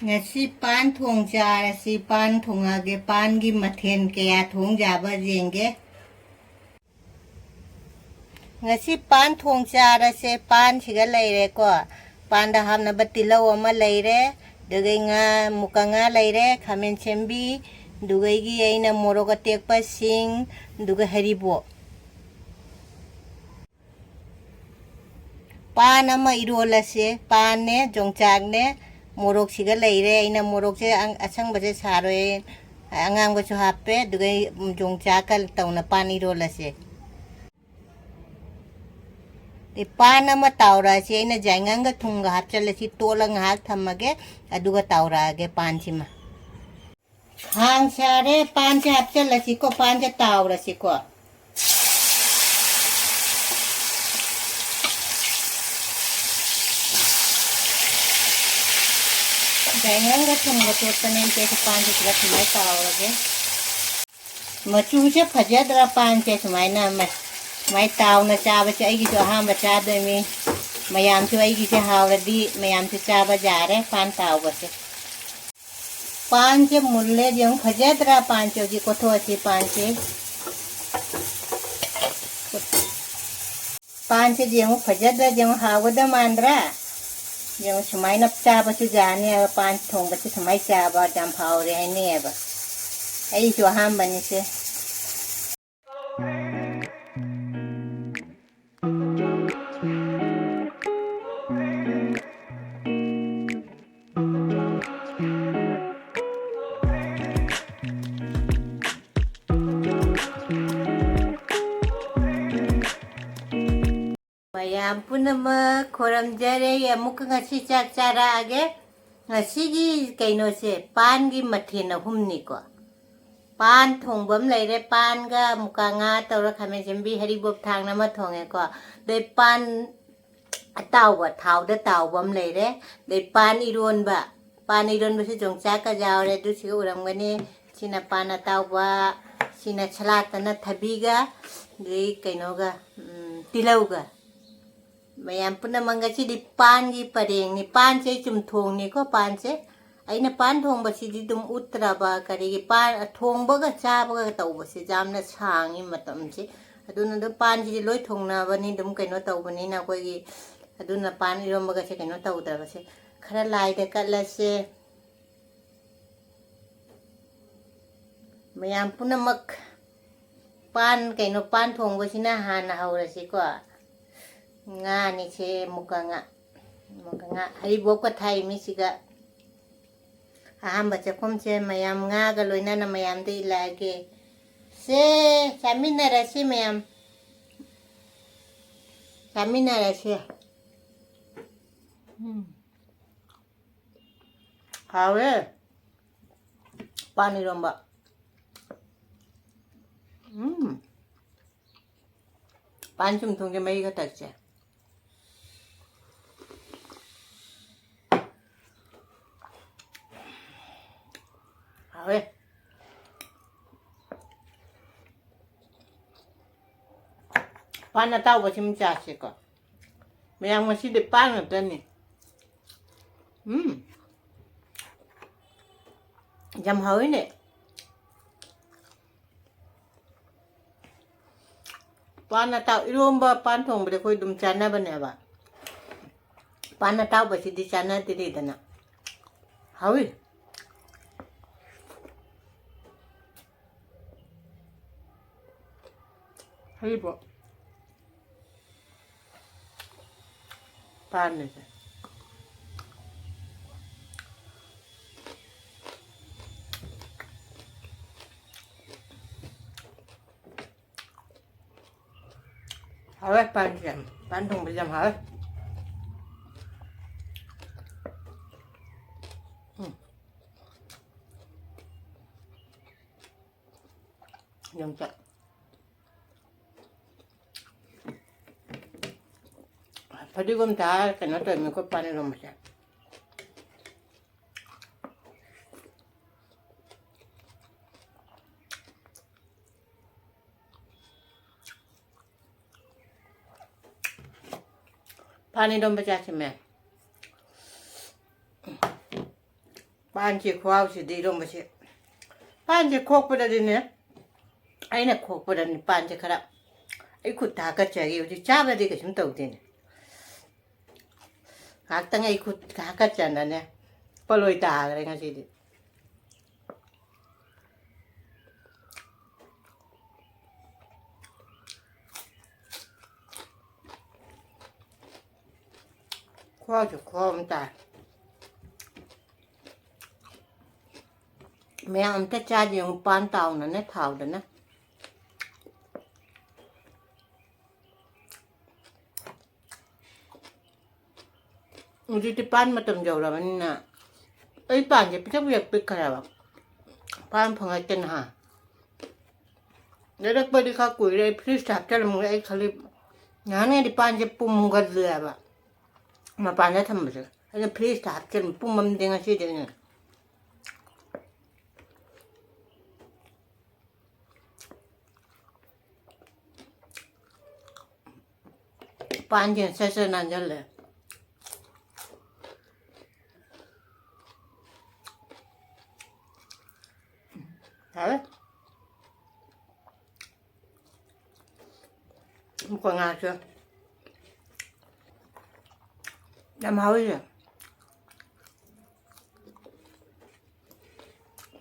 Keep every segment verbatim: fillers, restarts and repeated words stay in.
ꯉꯁꯤ ꯄꯥꯟ ꯊꯣꯡ ꯆꯥꯔꯁꯤ꯫ ꯄꯥꯟ ꯊꯣꯡꯉꯒꯦ꯫ ꯄꯥꯟꯒꯤ ꯃꯊꯦꯜ ꯀꯌꯥ ꯊꯣꯡ ꯌꯥꯕ ꯌꯦꯡꯒꯦ꯫ ꯉꯁꯤ ꯄꯥꯟ ꯊꯣꯡ ꯆꯥꯔꯁꯦ꯫ ꯄꯥꯟꯁꯤꯒ ꯂꯩꯔꯦꯀꯣ꯫ ꯄꯥꯟꯗ ꯍꯥꯞꯅꯕ ꯇꯤꯜꯍꯧ ꯑꯃ ꯂꯩꯔꯦ꯫ ꯑꯗꯨꯒ ꯉꯥ, ꯃꯨꯀ ꯉꯥ ꯂꯩꯔꯦ, ꯈꯥꯃꯦꯟ ꯁꯦꯝꯕꯤ, ꯑꯗꯨꯒ ꯑꯩꯅ ꯃꯣꯔꯣꯛ ꯑꯇꯦꯛꯄ, ꯁꯤꯡ, ꯑꯗꯨꯒ ꯍꯔꯤꯕꯣꯞ꯫ ꯄꯥꯟ ꯑꯃ ꯏꯔꯣꯜꯂꯁꯦ꯫ ꯄꯥꯟꯅꯦ, ꯌꯣꯡꯆꯥꯛꯅꯦ, ꯃꯣꯔꯣꯛꯁꯤꯒ ꯂꯩꯔꯦ꯫ ꯑꯩꯅ ꯃꯣꯔꯣꯛꯁꯦ ꯑꯪ-, ꯑꯁꯪꯕꯁꯦ ꯁꯥꯔꯣꯏ, ꯑꯉꯥꯡꯕꯁꯨ ꯍꯥꯞꯄꯦ꯫ ꯑꯗꯨꯒ ꯌꯣꯡꯆꯥꯛꯀ ꯇꯧꯅ ꯄꯥꯟ ꯏꯔꯣꯜꯂꯁꯦ꯫ ꯑꯗꯩ ꯄꯥꯟ ꯑꯃ ꯇꯥꯎꯔꯛꯑꯁꯤ꯫ ꯑꯩꯅ ꯌꯥꯏꯉꯪꯒ ꯊꯨꯝꯒ ꯍꯥꯞꯆꯤꯜꯂꯁꯤ, ꯇꯣꯠꯂ ꯉꯥꯏꯍꯥꯛ ꯊꯝꯃꯒꯦ, ꯑꯗꯨꯒ ꯇꯥꯎꯔꯛꯑꯒꯦ ꯄꯥꯟꯁꯤꯃ꯫ ꯈꯥꯡ ꯁꯥꯔꯦ, ꯄꯥꯟꯁꯦ ꯍꯥꯞꯆꯤꯜꯂꯁꯤꯀꯣ, ꯄꯥꯟꯁꯦ ꯇꯥꯎꯔꯁꯤꯀꯣ꯫ ꯌꯥꯏꯉꯪꯒ ꯊꯨꯝꯒ ꯇꯣꯠꯄꯅꯦ, ꯑꯩꯁꯦ ꯄꯥꯟꯁꯦ ꯈꯔ ꯁꯨꯃꯥꯏꯅ ꯇꯥꯎꯔꯒꯦ꯫ ꯃꯆꯨꯁꯦ ꯐꯖꯗ꯭ꯔꯥ ꯄꯥꯟꯁꯦ? ꯁꯨꯃꯥꯏꯅ ꯃ-, ꯁꯨꯃꯥꯏꯅ ꯇꯥꯎꯅ ꯆꯥꯕꯁꯦ ꯑꯩꯒꯤꯁꯨ ꯑꯍꯥꯟꯕ ꯆꯥꯗꯣꯏꯅꯤ꯫ ꯃꯌꯥꯝꯁꯨ ꯑꯩꯒꯤꯁꯦ ꯍꯥꯎꯔꯗꯤ ꯃꯌꯥꯝꯁꯨ ꯆꯥꯕ ꯌꯥꯔꯦ ꯄꯥꯟ ꯇꯥꯎꯕꯁꯦ꯫ ꯄꯥꯟꯁꯦ ꯃꯨꯜꯂꯦ, ꯌꯦꯡꯉꯨ, ꯐꯖꯗ꯭ꯔꯥ ꯄꯥꯟꯁꯦ? ꯍꯧꯖꯤꯛ ꯀꯣꯊꯣꯛꯑꯁꯤ ꯄꯥꯟꯁꯦ꯫ ꯄꯥꯟꯁꯦ ꯌꯦꯡꯉꯨ, ꯐꯖꯗ꯭ꯔꯥ? ꯌꯦꯡꯉꯨ, ꯍꯥꯎꯒꯗ ꯃꯥꯟꯗ꯭ꯔꯥ? ꯌꯦꯡꯉꯨ, ꯁꯨꯃꯥꯏꯅ ꯆꯥꯕꯁꯨ ꯌꯥꯅꯦꯕ, ꯄꯥꯟ ꯊꯣꯡꯕꯁꯦ ꯁꯨꯃꯥꯏꯅ ꯆꯥꯕ ꯌꯥꯝ ꯍꯥꯎꯔꯦ ꯍꯥꯏꯅꯩꯌꯦꯕ꯫ ꯑꯩꯁꯨ ꯑꯍꯥꯟꯕꯅꯤꯁꯦ꯫ ꯃꯌꯥꯝ ꯄꯨꯝꯅꯃꯛ ꯈꯣꯏꯔꯝꯖꯔꯦ꯫ ꯑꯃꯨꯛꯀ ꯉꯁꯤ ꯆꯥꯛ ꯆꯥꯔꯛꯑꯒꯦ꯫ ꯉꯁꯤꯒꯤ ꯀꯩꯅꯣꯁꯦ ꯄꯥꯟꯒꯤ ꯃꯊꯦꯜ ꯑꯍꯨꯝꯅꯤꯀꯣ꯫ ꯄꯥꯟ ꯊꯣꯡꯕ ꯑꯃ ꯂꯩꯔꯦ, ꯄꯥꯟꯒ ꯃꯨꯀꯥ ꯉꯥ ꯇꯧꯔ, ꯈꯥꯃꯦꯟ ꯑꯁꯤꯟꯕꯤ, ꯍꯔꯤꯕꯣꯞ ꯊꯥꯛꯅ ꯑꯃ ꯊꯣꯡꯉꯦꯀꯣ꯫ ꯑꯗꯩ ꯄꯥꯟ ꯑꯇꯥꯎꯕ, ꯊꯥꯎꯗ ꯇꯥꯎꯕ ꯑꯃ ꯂꯩꯔꯦ꯫ ꯑꯗꯩ ꯄꯥꯟ ꯏꯔꯣꯟꯕ, ꯄꯥꯟ ꯏꯔꯣꯟꯕꯁꯤ ꯌꯣꯡꯆꯥꯛꯀ ꯌꯥꯎꯔꯦ, ꯑꯗꯨ ꯁꯤꯒ ꯎꯔꯝꯒꯅꯤ꯫ ꯁꯤꯅ ꯄꯥꯟ ꯑꯇꯥꯎꯕ, ꯁꯤꯅ ꯁꯂꯥꯠꯇꯅ ꯊꯕꯤꯒ, ꯑꯗꯩ ꯀꯩꯅꯣꯒ, ꯎꯝ, ꯇꯤꯜꯍꯧꯒ꯫ ꯃꯌꯥꯝ ꯄꯨꯝꯅꯃꯛ ꯉꯁꯤꯗꯤ ꯄꯥꯟꯒꯤ ꯄꯔꯦꯡꯅꯤ꯫ ꯄꯥꯟꯁꯦ ꯑꯩ ꯆꯨꯝꯊꯣꯡꯅꯤꯀꯣ, ꯄꯥꯟꯁꯦ꯫ ꯑꯩꯅ ꯄꯥꯟ ꯊꯣꯡꯕꯁꯤꯗꯤ ꯑꯗꯨꯝ ꯎꯠꯇ꯭ꯔꯕ, ꯀꯔꯤꯒꯤ ꯄꯥꯟ ꯊꯣꯡꯕꯒ ꯆꯥꯕꯒ ꯇꯧꯕꯁꯦ ꯌꯥꯝꯅ ꯁꯥꯡꯉꯤ ꯃꯇꯝꯁꯦ꯫ ꯑꯗꯨꯅ ꯑꯗꯨꯝ ꯄꯥꯟꯁꯤꯗꯤ ꯂꯣꯏ ꯊꯣꯡꯅꯕꯅꯤ, ꯑꯗꯨꯝ ꯀꯩꯅꯣ ꯇꯧꯕꯅꯤꯅ ꯑꯩꯈꯣꯏꯒꯤ꯫ ꯑꯗꯨꯅ ꯄꯥꯟ ꯏꯔꯣꯝꯕꯒꯁꯦ ꯀꯩꯅꯣ ꯇꯧꯗ꯭ꯔꯕꯁꯦ, ꯈꯔ ꯂꯥꯏꯗ ꯀꯠꯂꯁꯦ꯫ ꯃꯌꯥꯝ ꯄꯨꯝꯅꯃꯛ ꯄꯥꯟ, ꯀꯩꯅꯣ, ꯄꯥꯟ ꯊꯣꯡꯕꯁꯤꯅ ꯍꯥꯟꯅ ꯍꯧꯔꯁꯤꯀꯣ꯫ ꯉꯥꯅꯤꯁꯦ, ꯃꯨꯀ ꯉꯥ, ꯃꯨꯀ ꯉꯥ ꯍꯔꯤꯕꯣꯞꯀ ꯊꯥꯛꯏ ꯃꯤꯁꯤꯒ꯫ ꯑꯍꯥꯟꯕ ꯆꯥꯛꯈꯨꯝꯁꯦ ꯃꯌꯥꯝ ꯉꯥꯒ ꯂꯣꯏꯅꯅ ꯃꯌꯥꯝꯗ ꯏꯜꯂꯛꯑꯒꯦ꯫ ꯁꯦ, ꯆꯥꯃꯤꯟꯅꯔꯁꯤ ꯃꯌꯥꯝ꯫ ꯆꯥꯃꯤꯟꯅꯔꯁꯤ꯫ ꯎꯝ꯫ ꯍꯥꯎꯋꯦ꯫ ꯄꯥꯟ ꯏꯔꯣꯝꯕ꯫ ꯎꯝ꯫ ꯄꯥꯟ ꯆꯨꯝꯊꯣꯡꯁꯦ ꯃꯍꯤ ꯈꯛꯇ ꯆꯦ꯫ ꯍꯥꯎꯋꯦ꯫ ꯄꯥꯟ ꯑꯇꯥꯎꯕꯁꯤꯃ ꯆꯥꯁꯤꯀꯣ꯫ ꯃꯌꯥꯝ ꯉꯁꯤꯗꯤ ꯄꯥꯟ ꯉꯥꯛꯇꯅꯤ꯫ ꯎꯝ꯫ ꯌꯥꯝ ꯍꯥꯎꯋꯤꯅꯦ꯫ ꯄꯥꯟ ꯑꯇꯥꯎ-, ꯏꯔꯣꯝꯕ, ꯄꯥꯟ ꯊꯣꯡꯕꯗꯤ ꯑꯩꯈꯣꯏ ꯑꯗꯨꯝ ꯆꯥꯅꯕꯅꯦꯕ꯫ ꯄꯥꯟ ꯑꯇꯥꯎꯕꯁꯤꯗꯤ ꯆꯥꯅꯗ꯭ꯔꯤꯗꯅ꯫ ꯍꯥꯎꯋꯤ꯫ ꯍꯔꯤꯕꯣꯞ꯫ ꯄꯥꯟꯅꯤꯁꯦ꯫ ꯍꯥꯎꯋꯦ ꯄꯥꯟꯁꯦ ꯌꯥꯝ꯫ ꯄꯥꯟ ꯊꯣꯡꯕꯁꯦ ꯌꯥꯝ ꯍꯥꯎꯋꯦ꯫ ꯎꯝ꯫ ꯌꯣꯡꯆꯥꯛ꯫ ꯐꯗꯤꯒꯣꯝ ꯊꯥꯛꯑ ꯀꯩꯅꯣ ꯇꯧꯔꯤꯅꯤꯀꯣ, ꯄꯥꯟ ꯏꯔꯣꯝꯕꯁꯦ꯫ ꯄꯥꯟ ꯏꯔꯣꯝꯕ ꯆꯥꯁꯤꯃꯦ꯫ ꯄꯥꯟꯁꯦ ꯈꯨꯍꯥꯎꯁꯤꯗꯤ ꯏꯔꯣꯝꯕꯁꯦ꯫ ꯄꯥꯟꯁꯦ ꯈꯣꯛꯄꯗꯗꯤꯅꯦ, ꯑꯩꯅ ꯈꯣꯛꯄꯗꯅꯦ ꯄꯥꯟꯁꯦ ꯈꯔ ꯑꯩ ꯈꯨꯠꯇ ꯍꯥꯀꯠꯆꯈꯤ꯫ ꯍꯧꯖꯤꯛ ꯆꯥꯕꯗꯗꯤ ꯀꯩꯁꯨꯝ ꯇꯧꯗꯦꯅꯦ꯫ ꯉꯥꯏꯍꯥꯛꯇꯪ ꯑꯩ ꯈꯨꯠ ꯍꯥꯀꯠꯆꯅꯅꯦ ꯄꯣꯠꯂꯣꯏ ꯇꯥꯈ꯭ꯔꯦ ꯉꯁꯤꯗꯤ꯫ ꯈꯨꯍꯥꯎꯁꯨ ꯈꯨꯍꯥꯎ ꯑꯃ ꯇꯥꯏ꯫ ꯃꯌꯥꯝ ꯑꯝꯇ ꯆꯥꯁꯦ ꯌꯦꯡꯉꯨ, ꯄꯥꯟ ꯇꯥꯎꯅꯅꯦ ꯊꯥꯎꯗꯅ꯫ ꯍꯧꯖꯤꯛꯇꯤ ꯄꯥꯟ ꯃꯇꯝ ꯌꯧꯔꯕꯅꯤꯅ ꯑꯩ ꯄꯥꯟꯁꯦ ꯄꯤꯛꯇꯛ ꯄꯤꯛꯇꯛ ꯄꯤꯛꯈ꯭ꯔꯦꯕ꯫ ꯄꯥꯟ ꯐꯪꯉꯛꯇꯦ ꯅꯍꯥꯟ꯫ ꯂꯩꯔꯛꯄꯗꯤ ꯈꯔ ꯀꯨꯏꯔꯦ, ꯑꯩ ꯐ꯭ꯔꯤꯖꯇ ꯍꯥꯞꯆꯜꯂꯝꯃꯒ ꯑꯩ ꯈꯜꯂꯤ, ꯅꯍꯥꯟꯉꯩꯗꯤ ꯄꯥꯟꯁꯦ ꯄꯨꯝꯒꯜꯂꯦꯕ ꯃꯄꯥꯟꯗ ꯊꯝꯕꯁꯦ꯫ ꯑꯩꯅ ꯐ꯭ꯔꯤꯖꯇ ꯍꯥꯞꯆꯜꯂꯝ ꯄꯨꯝꯃꯝꯗꯦ ꯉꯁꯤꯗꯤ ꯑꯩꯅ꯫ ꯄꯥꯟꯁꯤꯅ ꯁꯠ ꯁꯠ ꯅꯥꯟꯁꯤꯜꯂꯦ꯫ ꯌꯥꯔꯦ꯫ ꯃꯈꯣꯏ ꯉꯥꯁꯦ ꯌꯥꯝ ꯍꯥꯎꯋꯤꯅꯦ꯫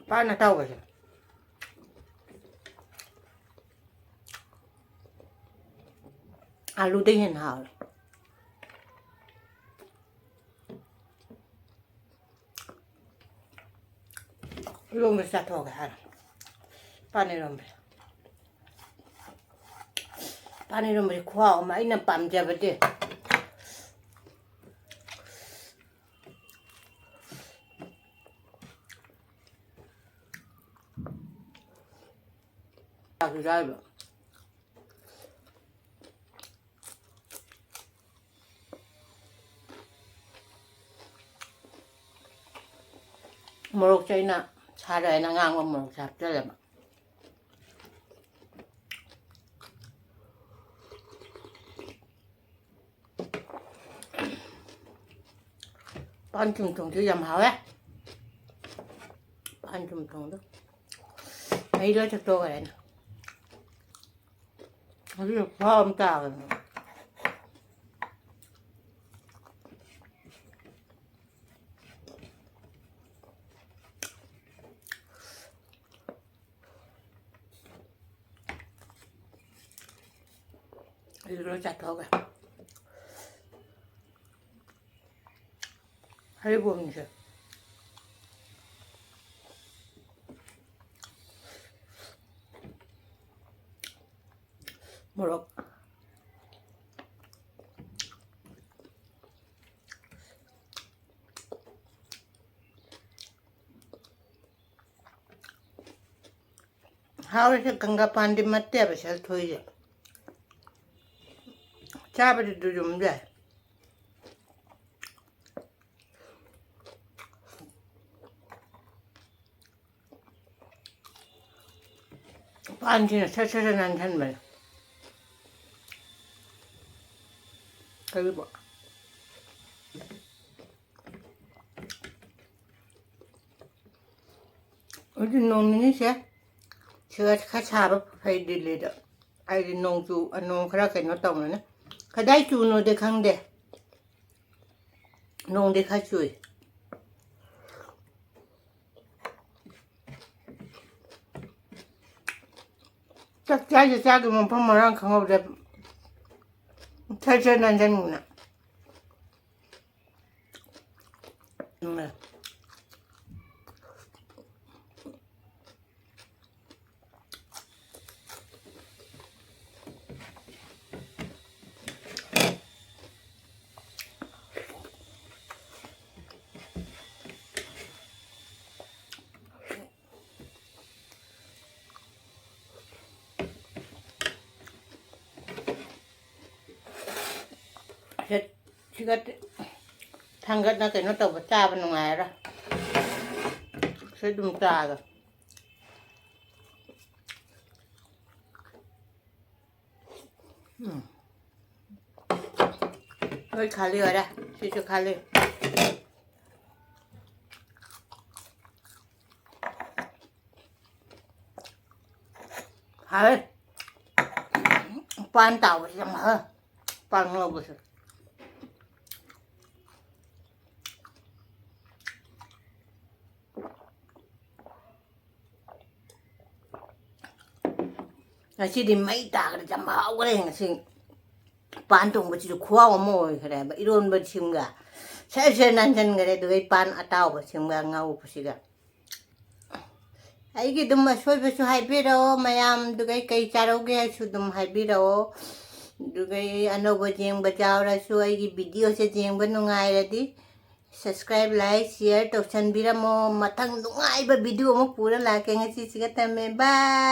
ꯄꯥꯟ ꯑꯇꯥꯎꯕꯁꯦ ꯑꯥꯂꯨꯗꯩ ꯍꯦꯟꯅ ꯍꯥꯎꯋꯦ꯫ ꯏꯔꯣꯝꯕ ꯆꯥꯊꯣꯛꯑꯒꯦ ꯍꯥꯏꯔꯣ꯫ ꯄꯥꯟ ꯏꯔꯣꯝꯕꯁꯦ꯫ ꯄꯥꯟ ꯏꯔꯣꯝꯕꯁꯦ ꯈꯨꯍꯥꯎ ꯑꯃ, ꯑꯩꯅ ꯄꯥꯝꯖꯕꯗꯤ꯫ ꯆꯥꯛꯁꯨ ꯆꯥꯔꯤꯕ꯫ ꯃꯣꯔꯣꯛꯁꯦ ꯑꯩꯅ ꯁꯥꯔꯦ ꯍꯥꯏꯅ ꯑꯉꯥꯡꯕ ꯃꯣꯔꯣꯛꯁꯦ ꯍꯥꯞꯆꯜꯂꯦꯕ꯫ ꯄꯥꯟ ꯆꯨꯝꯊꯣꯡꯁꯨ ꯌꯥꯝ ꯍꯥꯎꯋꯦ꯫ ꯊꯨꯝ ꯊꯣꯡꯗꯣ꯫ ꯑꯩ ꯂꯣꯏ ꯊꯛꯇꯣꯛꯈ꯭ꯔꯦꯅ꯫ ꯑꯗꯨꯅ ꯈꯨꯍꯥꯎ ꯑꯃ ꯇꯥꯕꯅꯦ꯫ ꯑꯩꯁꯨ ꯂꯣꯏ ꯆꯥꯊꯣꯛꯑꯒꯦ꯫ ꯍꯩꯕꯣꯡꯁꯦ꯫ ꯃꯣꯔꯣꯛ꯫ ꯍꯥꯎꯔꯤꯁꯦ ꯒꯪꯒꯥ ꯄꯥꯟꯗꯤ ꯃꯠꯇꯦꯕ ꯁꯤꯗ ꯊꯣꯛꯏꯁꯦ꯫ ꯆꯥꯕꯗꯤ ꯑꯗꯨ ꯑꯗꯨꯝ ꯌꯥꯏ꯫ ꯄꯥꯟꯁꯤꯅ ꯁꯠ ꯁꯠ ꯁꯠ ꯅꯥꯟꯁꯟꯕꯅꯦ꯫ ꯀꯔꯤꯕꯣ? ꯑꯗꯨ ꯅꯣꯡ ꯅꯤꯅꯤꯁꯦ ꯁꯤꯒ ꯈꯔ ꯁꯥꯕ ꯐꯩ ꯗꯤꯜꯂꯤꯗ꯫ ꯍꯥꯏꯗꯤ ꯅꯣꯡ ꯆꯨ-, ꯅꯣꯡ ꯈꯔ ꯀꯩꯅꯣ ꯇꯧꯅꯅ꯫ ꯀꯗꯥꯏ ꯆꯨꯅꯣꯗꯤ ꯈꯪꯗꯦ꯫ ꯅꯣꯡꯗꯤ ꯈꯔ ꯆꯨꯏ꯫ ꯆꯥꯛ ꯆꯥꯏꯁꯦ ꯆꯥꯒꯤ ꯃꯐꯝ ꯃꯔꯥꯡ ꯈꯪꯍꯧꯗꯦ꯫ ꯁꯠ ꯁꯠ ꯅꯥꯟꯁꯤꯟꯗꯅ꯫ ꯎꯝ꯫ ꯁꯤꯒ ꯊꯥꯡꯒꯠꯅ ꯀꯩꯅꯣ ꯇꯧꯕ ꯆꯥꯕ ꯅꯨꯡꯉꯥꯏꯔꯣꯏ꯫ ꯁꯤ ꯑꯗꯨꯝ ꯆꯥꯒ꯫ ꯎꯝ꯫ ꯂꯣꯏ ꯈꯥꯂꯤ ꯑꯣꯏꯔꯦ꯫ ꯁꯤꯁꯨ ꯈꯥꯂꯤ꯫ ꯑꯔꯦ, ꯄꯥꯟ ꯇꯥꯎꯕꯁꯦ ꯌꯥꯝ ꯍꯥꯎꯋꯦ꯫ ꯄꯥꯟ ꯉꯧꯕꯁꯦ꯫ ꯉꯁꯤꯗꯤ ꯃꯩ ꯇꯥꯈ꯭ꯔꯦ, ꯌꯥꯝ ꯍꯥꯎꯈ꯭ꯔꯦ ꯉꯁꯤ꯫ ꯄꯥꯟ ꯊꯣꯡꯕꯁꯤꯁꯨ ꯈꯨꯍꯥꯎ ꯑꯃ ꯑꯣꯏꯈ꯭ꯔꯦꯕ꯫ ꯏꯔꯣꯟꯕ ꯁꯤꯝꯒ ꯁꯔ ꯁꯔ ꯅꯥꯟꯁꯤꯟꯈ꯭ꯔꯦ, ꯑꯗꯨꯒ ꯑꯩ ꯄꯥꯟ ꯑꯇꯥꯎꯕ ꯁꯤꯝꯒ ꯉꯧꯕꯁꯤꯒ꯫ ꯑꯩꯒꯤ ꯑꯗꯨꯝ ꯑꯁꯣꯏꯕꯁꯨ ꯍꯥꯏꯕꯤꯔꯛꯑꯣ ꯃꯌꯥꯝ, ꯑꯗꯨꯒ ꯑꯩ ꯀꯩ ꯆꯥꯔꯧꯒꯦ ꯍꯥꯏꯁꯨ ꯑꯗꯨꯝ ꯍꯥꯏꯕꯤꯔꯛꯑꯣ꯫ ꯑꯗꯨꯒ ꯑꯩ ꯑꯅꯧꯕ ꯌꯦꯡꯕ ꯌꯥꯎꯔꯁꯨ ꯑꯩꯒꯤ videoꯁꯦ ꯌꯦꯡꯕ ꯅꯨꯡꯉꯥꯏꯔꯗꯤ subscribe, like, share ꯇꯧꯁꯟꯕꯤꯔꯝꯃꯣ꯫ ꯃꯊꯪ ꯅꯨꯡꯉꯥꯏꯕ video ꯑꯃ ꯄꯨꯔ ꯂꯥꯛꯀꯦ꯫ ꯉꯁꯤꯁꯤꯒ ꯊꯝꯃꯦ, bye꯫